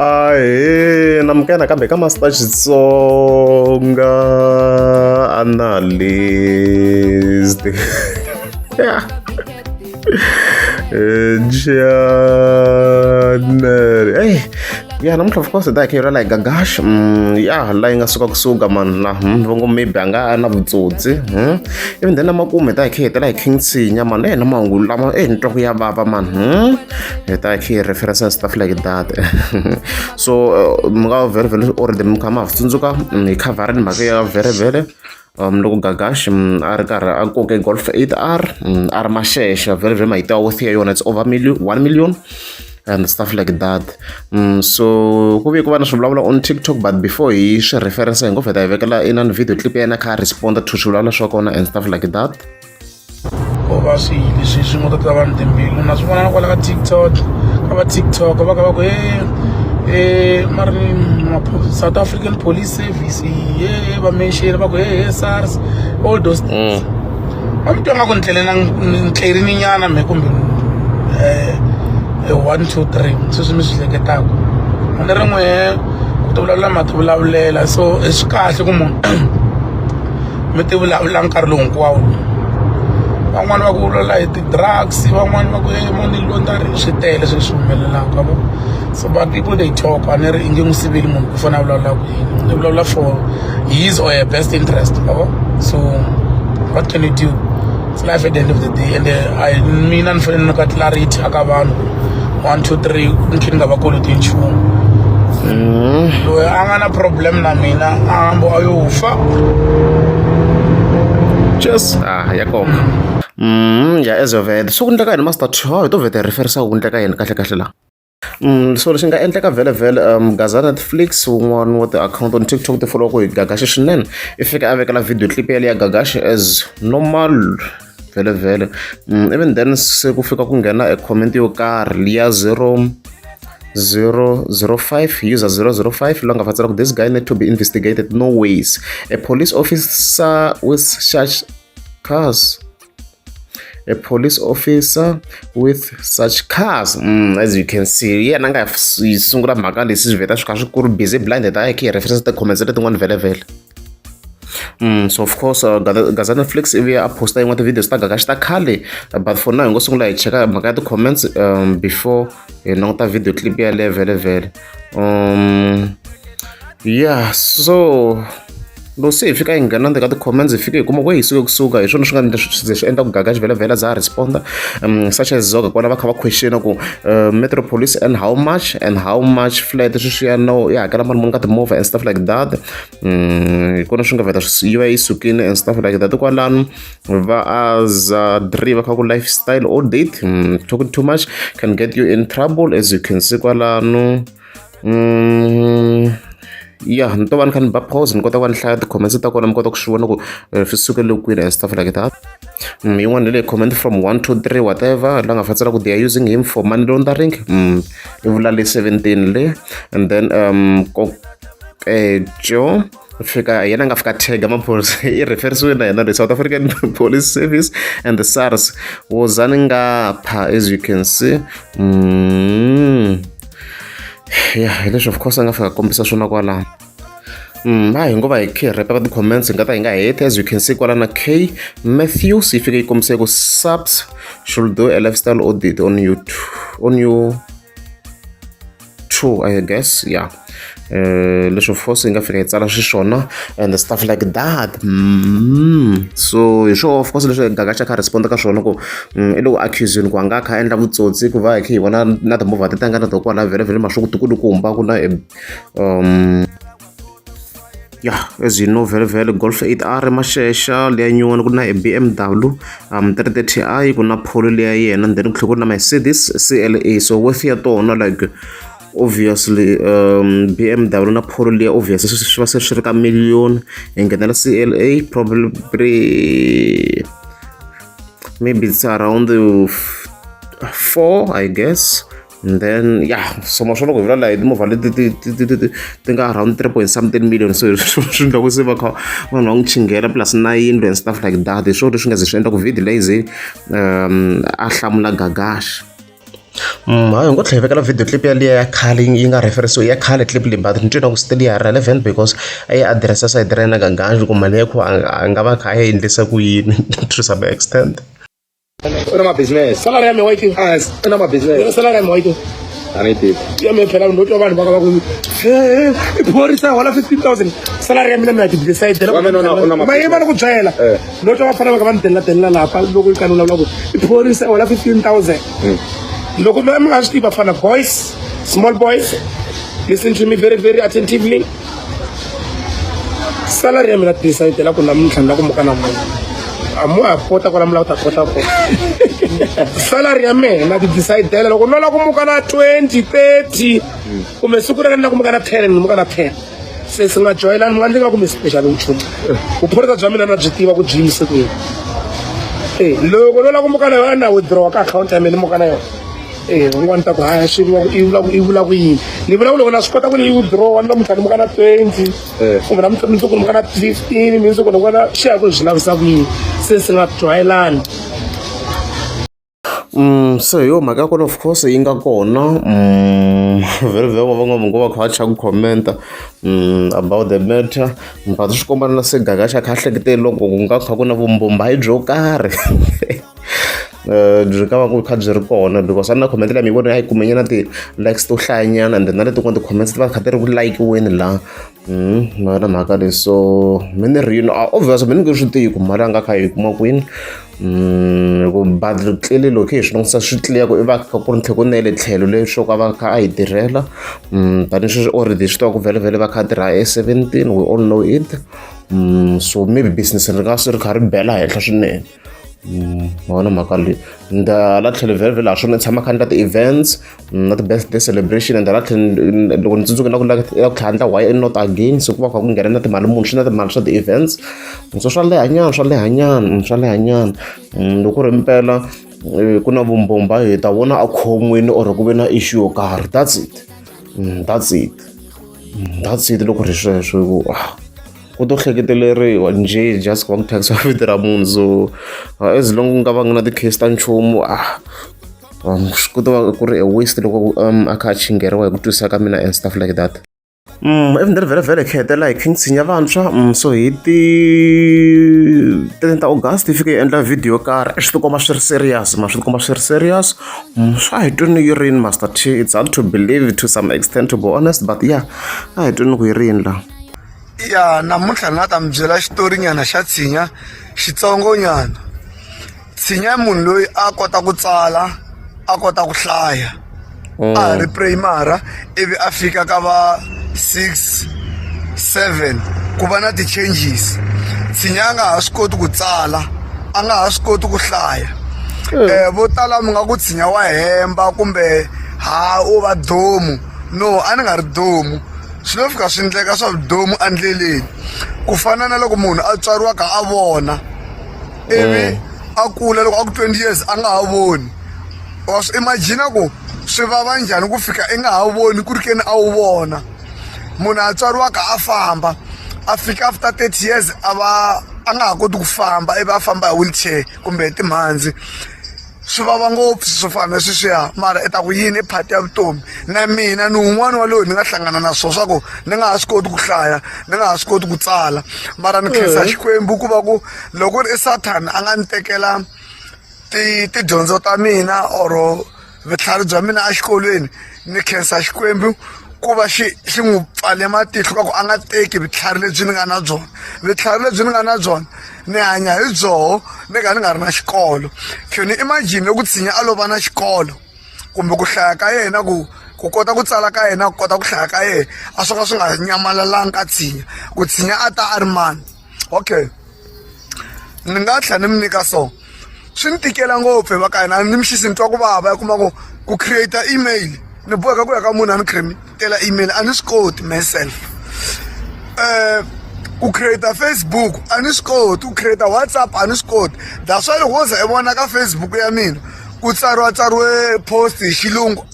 Ahee namukela nakambe ka Master Xitsonga Analyst Channel hey ya namuntlha of course hi ta hi kha hi vulavula hi Gagash ya la yi nga suka kusuka man la va ngo maybe a nga na vutsotsi ivi then na makumu hi ta hi kha hi hetela hi King Tshinya man na mahungu lama ni twa ku ya vava man hi ta hi kha hi reference and stuff like that. So mi nga vhele vhele already mi kha ma ha swi tsundzuka hi khavharini mhaka ya vhele vhele loko Gagash a ri karhi a koke Golf 8R a ri maxexa vhele vhele mahito ya worth ya yona it's over million 1 million and stuff like that. So ku vuye ku va na swivulavula on TikTok, but before hi swi reference hi ngo vheta hi vekela inani video clip ya yena kha a responda to swivulavula swa kona and stuff like that. Ko va swilo leswi swi ngo tata vanhu timbilu na swi vona na kwala ka TikTok, ka va TikTok va ka va ku e e mari South African Police Service ye va mention va ku he he SARS, all those things. Va mi twa nga ku ni tlele na ni tlerini nyana me kumbe one two three sweswi mi swi hleketaka a ni ri n'wehe ku ti vulavula ma ti vulavulela. So i swi kahle ku munhu mi ti vulavula nkarhi lowu hinkwawo. Van'wani va ku vulavula hi ti-drugs, van'wani va ku e money laundering, swi tele swilo swi humelelaka vo. So but people, they talk. A ni ri i nge n'wi siveli munhu ku fanele a vulavula ku yini, i vulavula for his or her best interest yabo. So what can you do? It's life at the end of the day, and I mina ni fanele ni ka clarity aka vanhu one two three ni tlhela ni nga va koloti nchumu. Loyi a nga na problem na mina a hambo a yo fa. Cheers. Ah, ya koka ya as of it. So ku endleka yini, Master Two? Hi to vhete hi referisa ku endleka yini kahle kahle la. So lexi nga endleka vhele vhele, Gaza Netflix, wun'wana wa ti-account on TikTok ti follow ku hi Gagashi swinene, i fika a vekela video clip yale ya Gagashi as normal vhele vhele. Even then se ku fika ku nghena e comment yo karhi liya 0005, user 005, loyi nga fatsela ku "This guy need to be investigated. No ways a police officer with such cars, a police officer with such cars." As you can see, yena nga yi sungula mhaka leyi swi vheta swi kha swi ku ri busy blind ta hi kha hi reference ti-comments letin'wana vhele vhele. So of course Gaza Netflix ivi a posta yin'wana ti-videos ta Gagashi ta khale, but for now hi ngo sungula hi cheka mhaka ya ti-comments before hi languta video clip yaleyo vhele vhele. Yeah, so loko se hi fika hi nghena ndzeni ka ti-comments, hi fike hi kuma ku hi suke kusuka hi swona swi nga endla swi ze swi endla ku Gagashi vhele vhele za ha responda, such as Zoga kwala va kha va questiona ku Metro Police and how much and how much flat sweswiya no ya hakela mali muni ka timovha and stuff like that. Hi kona swi nga vheta yi va yi sukile and stuff like that. Kwalano va aza dri va kha ku "Lifestyle audit, talking too much can get you in trouble," as you can see kwalano. Ya, ni to va ni kha ni ba pause ni kota ku va ni hlaya ti-comments ta kona, mi kota ku swi vona ku swi sukele kwini and stuff like that. Yin'wana hi leyi comment from one two three whatever la nga fatsela ku "They are using him for money laundering." I vula le 17 le, and then Kokejo fika yena nga fika tag maphorisa i referisiwe na yena the South African Police Service and the SARS wozani ngapha, as you can see. Ya, hi leswi of course a nga fika kombisa swona kwalano. A hi ngo va hi khe hi repa ti-comments hi nga ta hi nga heti. As you can see kwala na K Matthews yi fike yi kombisa ku "SAPS should do a lifestyle audit on you, on you too, I guess." Yeah, leswi of course yi nga fika yi tsala xiswona and stuff like that. So hi swo of course leswi Gagaxa kha responda ka swona ku i le ku accusing ku a nga kha a endla vutsotsi ku va hi kha hi vona na timovha ti tanga na to kwala vhele vhele maswo ku tikulukumba ku na yeah, as you know, vhele vhele Golf 8R Maxexa leya nyuwani, ku na BMW 330i, ku na Polo leya yena, and then ku tlhela ku ri na Mercedes CLA. So worth ya tona, like obviously BMW na Polo liya obviously swi va se swi ri ka million, hi nghenela CLA probably maybe it's around four, I guess. And then yeah, so ma swona ku hi vulavula hi timovha leti ti nga around three point something million. So swi endla ku se va kha vanhu va n'wi chinghela plus na yindlu and stuff like that. Hi swona leswi nga ze swi endla ku video leyi ze a hlamula Gagashi. Hayi hi ngo tlhela hi vekela video clip yaliya ya khale yi nga reference ya khale clip leyi but ni twe na ku still ya ha relevant because a yi address-a sayiti ra yena Gagash ku mali ya kho a nga va a kha a yi endlisa ku yini to some extent. U na ma-business. Salary ya mina wa yi tiva? Ah, u na ma-business. Salary ya mina wa yi tiva? A ni yi tivi. Ya mina phela no twa vanhu va ka va ku i phorisa hola 15000 salary ya mina mina ti decide Wa mina u na ma yima ni ku byela Eh. no twa vafana va ka va ni delela delela lapha loko yi kani vulavula ku i phorisa hola 15000 loko mi nga swi tivi vafana boys small boys listen to me very very attentively salary ya mina decide la ku namuntlha ni la ku muka na munhu a mu ha kota kwala mi lava ku ta kota kona salary ya mehe na ti decidela loko no la ku muka na 20 30 kumbe siku rero ni la ku muka na 10 ni muka na 10 se si nga joyelani mi nga ndzi nga kumi special nchumu vuphorisa bya mina na byi tiva ku byi yimise kwini e loko no la ku muka na yona na withdraw ka akhawunti ya mina ni muka na yona e un'wana ta ku haya swi vula i vula i vula ku yini ni vula ku loko na swi kota ku ni yi withdraw ni namuntlha ni muka na 20 kumbe namuntlha mundzuku ni muka na 15 mundzuku ni muka na swi ya ku swi lavisa ku yini se si nga joyelani. Se hi yo mhaka ya kona of course yi nga kona very very van'wana ngo va kha va chava ku comment-a about the matter but swi komba na se Gagash a kha a hlekete loko ku nga kha ku na vumbombayi byo karhi byi nga va ku kha byi ri kona because a ni na comment leyi mi yi vona a yi kume nyana ti-likes to hlayanyana and then na letin'wana ti-comments ti va kha ti ri ku like-weni laha ma na mhaka leyi so mi ni ri yini obvious mi ni nge swi tivi ku mali a nga kha yi kuma kwini hi ku but clearly loko hi swi langutisa swi clear ku i va kha ku ri tlhe ku nele tlhelo leswo ka va kha a yi tirhela tanihi sweswi already swi tiva ku vhele vhele va kha tirha e 17 we all know it so maybe business ri nga swi ri kha ri bela henhla swinene. Ma vona mhaka leyi and hala tlhelo vhele vhele ha swona ni tshama kha ni endla ti-events na ti-birthday celebration and hala tlhelo loko ni tsundzuka na ku la ku tlhela ndla why not again so ku va kha ku nghena na timali muni swi na timali swa ti-events so swa lehanyana swa lehanyana swa lehanyana loko ku ri impela ku na vumbomba hi ta vona a khomiwini or ku ve na issue yo karhi that's it that's it that's it loko ri sweswo hi ku ah ku to hleketeleriwa njhe just ku va ku thyakisiwa vito ra munhu so as long ku nga va nga na ti-case ta nchumu ah ku ta va ku ri a waste loko a kha a chingheriwa hi ku twisisa ka mina and stuff like that. Even then vhele vhele hi hetelela hi King Tshinya vantshwa so hi ti 10 ta August yi fike yi endla video yo karhi swi tikomba swi ri serious ma swi tikomba swi ri serious swa hi twini yi rini Master T it's hard to believe to some extent to be honest but yeah a hi twini ku yi rini la. Ya namuntlha ni la ta mi byela xitori nyana xa tshinya xitsongo nyana tshinya i munhu loyi a kota ku tsala a kota ku hlaya a ha ri primary ivi a fika ka va 6 7 ku va na ti-changes tshinya a nga ha swi koti ku tsala a nga ha swi koti ku hlaya um vo tala mi nga ku tshinya wa hemba kumbe ha u va domu no a ni nga ri domu swi lo fika swi ndleka swa vudomu endleleni ku fana na loko munhu a tswariwa ka a vona ivi a kula loko a ku 20 years a nga ha voni wa swi imagine ku swi vava njhani ku fika i nga ha voni ku ri keni a wu vona munhu a tswariwaka a famba a fika after 30 years a va a nga ha koti ku famba ivi a famba hi wheelchair kumbe hi timhandzi swi vava ngopfu swo fana na sweswiya mara i ta ku yini i part ya vutomi na mina ni wun'wani wa loyi ni nga hlangana na swona swa ku ni nga ha swi koti ku hlaya ni nga ha swi koti ku tsala mara ni khensa Xikwembu ku va ku loko ri i sathana a nga ni tekela ti tidyondzo ta mina or vutlhari bya mina exikolweni ni khensa Xikwembu ku va xi xi n'wi pfale matihlo ka ku a nga teki vutlhari lebyi ni nga na byona vutlhari lebyi ni nga na byona ni hanya hi byoho ni ka ni nga ri na xikolo can you imagine loko tshinya a lo va na xikolo kumbe ku hlaya ka yena ku ku kota ku tsala ka yena ku kota ku hlaya ka yena a swo ka swi nga nyamalalangi ka tshinya ku tshinya a ta a ri mani okay ni nga tlhela ni mi nyika so swi ni tikela ngopfu hi va ka hina ni mixisi ni twa ku vava i kuma ku ku create email ni boheka ku ya ka munhu a ni createla email a ni swi koti myself um ku create Facebook a ni swi koti ku create WhatsApp a ni swi koti that's why loko wo za i vona ka Facebook ya mina ku tsariwa tsariwe post hi xilungu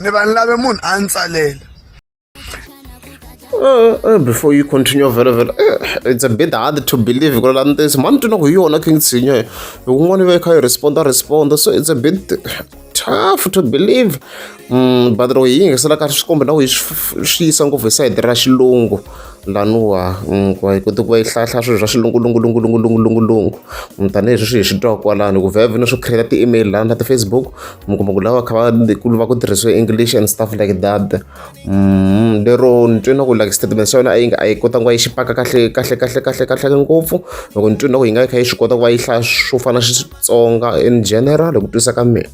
ni va ni lave munhu a ni tsalela. Before you continue very very it's a bit hard to believe ku la ntiyiso mani twi na ku hi yona King Tshinya hi wun'wana yi va yi kha yi responda responda so it's a bit tough to believe. But loko hi yingisela kahle swi komba na ku yi swi yisa ngopfu hi sayiti ra xilungu laniwa ku va yi kota ku va yi hlayahlaya swilo swa xilungulungulungulungulungulungu tanihi sweswi hi swi twaka kwalano hi ku vhevhe na swo create ti-email lani na ti-Facebook mi kuma ku lava kha va ku va ku tirhisiwe English and stuff like that. Lero ni twe na ku like statement xa yona a yi nga a yi kotanga ku va yi xi paka kahle kahle kahle kahle kahle ngopfu loko ni twe na ku yi nga yi kha yi swi kota ku va yi hlaya swo fana na Xitsonga in general hi ku twisisa ka mina.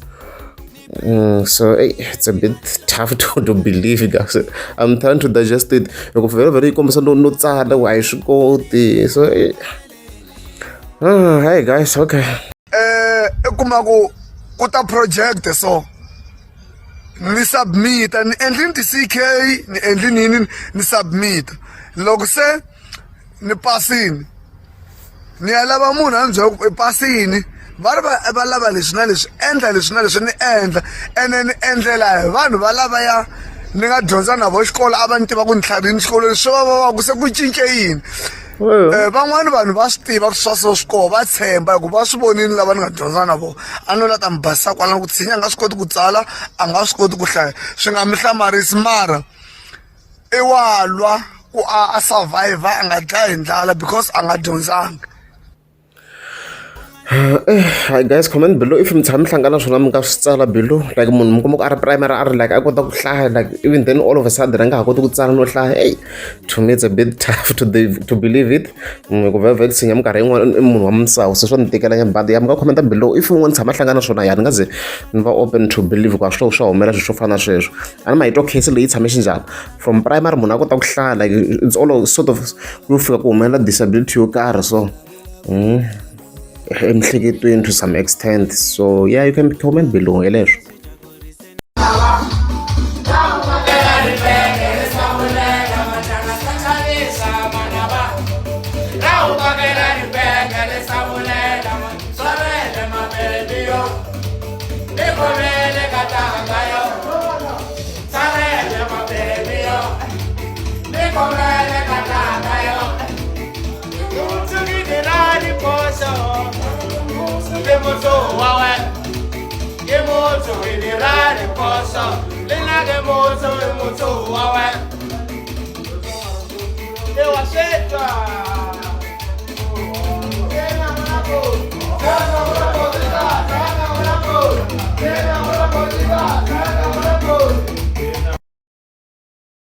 So hey, it's a bit tough to believe guys. I'm trying to digest it. Loko vhele vhele yi kombisa no tsala ku a yi swi koti. So hey. Hey guys, okay. I kuma ku ku ta project so ni submit-a ni endlini ti-C_K ni endlini yini ni submit-a loko se ni pasini ni ya lava munhu a ni byela ku i pasini va ri va lava leswi na leswi endla leswi na leswi ni endla ene ni endlela hi vanhu va lavaya ni nga dyondza na vo xikolo a va ni tiva ku ni tlharihini xikolweni swi va va va ku se ku cince yini. Van'wani vanhu va swi tiva ku swa so swi koho va tshemba hi ku va swi vonile lava ni nga dyondza na vona a no la ta mi basisa kwalano ku tshinya a nga swi koti ku tsala a nga swi koti ku hlaya swi nga mi hlamarisi mara i wa lwa ku a survivor a nga dlayi hi ndlala because a nga dyondzanga. Hi guys, comment below if mi tshama mi hlangana na swona mi nga swi tsala below like munhu mi kuma ku a ri primary a ri like a kota ku hlaya like even then all of a sudden a nga ha koti ku tsala no hlaya hey to me it's a bit tough to believe it ku vhevhe tshinya minkarhi yin'wana i munhu wa misawu se swa ni tikela nyana but ya mi nga comment below if un'wana tshama hlangana na swona ya ni nga ze ni va open to believe ku a swi swa humelela swilo swo fana na sweswo a ni ma yi twa case leyi tshame xinjhani from primary munhu a kota ku hlaya like it's all sort of ku fika ku humelela disability yo karhi so emiehleketweni to some extent so yeah you can comment below hi leswo.